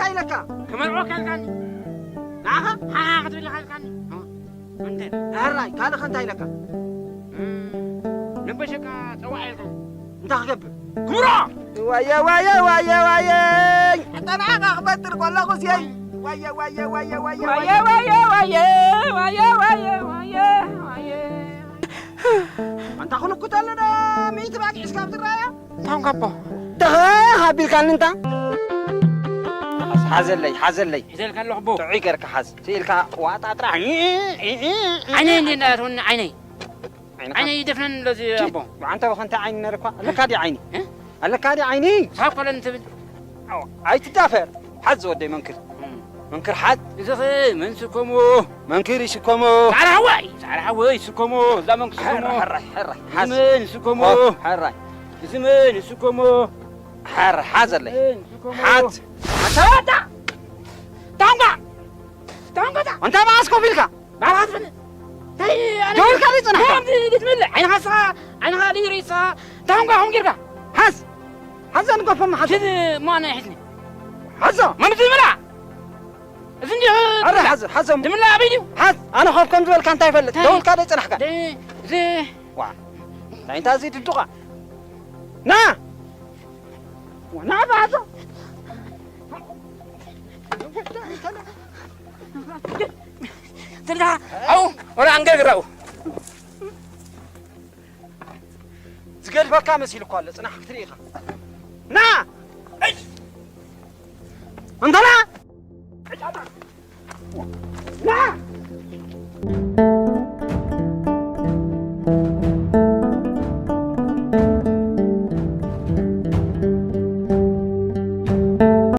እንታይ ኢለካ? ክመርዖ ካልካኒ። ንዓኻ ሓሓ ክትብል ኢኻ ኢልካኒ። እንተ ሕራይ ካልእ ከ እንታይ ኢለካ? ንበሸቃ ጸዋዕ ኢልካኒ። እንታይ ክገብር? ክምሮ! ዋየ ዋየ ዋየ ዋየ! ኣታ ንዓኻ ክፈጥር ከለኹስ የይ! ዋየ ዋየ ዋየ ዋየ ዋየ! ዋየ ዋየ ዋየ ዋየ ዋየ ዋየ ዋየ! ኣንታ ክንኩት ኣሎ ዶ ሚእቲ ባጊዕ እስካብ ዝረኣያ? ታንካቦ። ተኸ ኣቢልካኒ እንታ። ሓዘለይ፣ ሓዘለይ። ሒዘልካ ኣለኹ ኣቦ። ጥዑይ ገርካ ሓዝ። ስኢልካ ዋጣ ጥራሕ። ዓይነይ እንዴ እንዳትወኒ ዓይነይ። ዓይንኻ? ዓይነይ ይደፍነን ኣለዚ ኣቦ። ብዓንተ ብኸንተ ዓይኒ ነርኳ። ኣለካ ዲ ዓይኒ? እ? ኣለካ ዲ ዓይኒ? ሳብ ኮለን ትብል። ኣዎ፣ ኣይትዳፈር። ሓዝ ወደይ መንክር። እም። መንክር ሓዝ። እዚ ኸ መን ስከሞ? መንክር ይስከሞ። ጻዕዳ ሓወይ፣ ጻዕዳ ሓወይ ስከሞ። እዛ መንክር ስከሞ። ሕራይ፣ ሕራይ፣ ሕራይ። እዚ ሓዝ። መን ስከሞ? ኦ፣ ሕራይ። እዚ መን ስከሞ? ሓር፣ ሓዘለይ። ሓት። ኣታ ወዳ! ታንጋ! ታንጋ ታ! ኣንታ መዓስ ኮፍ ኢልካ? ባራት ፍን! እንታይ ኣነ ደው ኢልካ ዘይጽናሕካ? ከምዚ ልትምልእ? ዓይንኻ ስኻ፣ ዓይንኻ ልይሪ ስኻ። ታንጋ ኹም ጌርካ? ሓዝ! ሓዘ ንገፎም ሓዘ። ሽድ ማነ ይሕዝኒ። ሓዞ! መምዚ ምላ! እዚ እንዲሁ ኣረ ሓዞ፣ ሓዞ። ትምላ ኣበይ ድዩ? ሓዝ! ኣነ ኾፍ ከም ዝበልካ እንታይ ይፈልጥ? እንታይ? ደው ኢልካ ዘይጽናሕካ? ደ-፣ እዚ ዋ! እንታይ እንታይ እዚ ድዱቓ? ና! ና ባዞ! ትንዳ፣ ኣው፣ ወላ ኣንገርግራኡ። ዝገድፈካ መሲሉ እኮ ኣሎ፣ ጽናሕ ክትርኢ ኢኻ። ና! እይ! እንተ ና!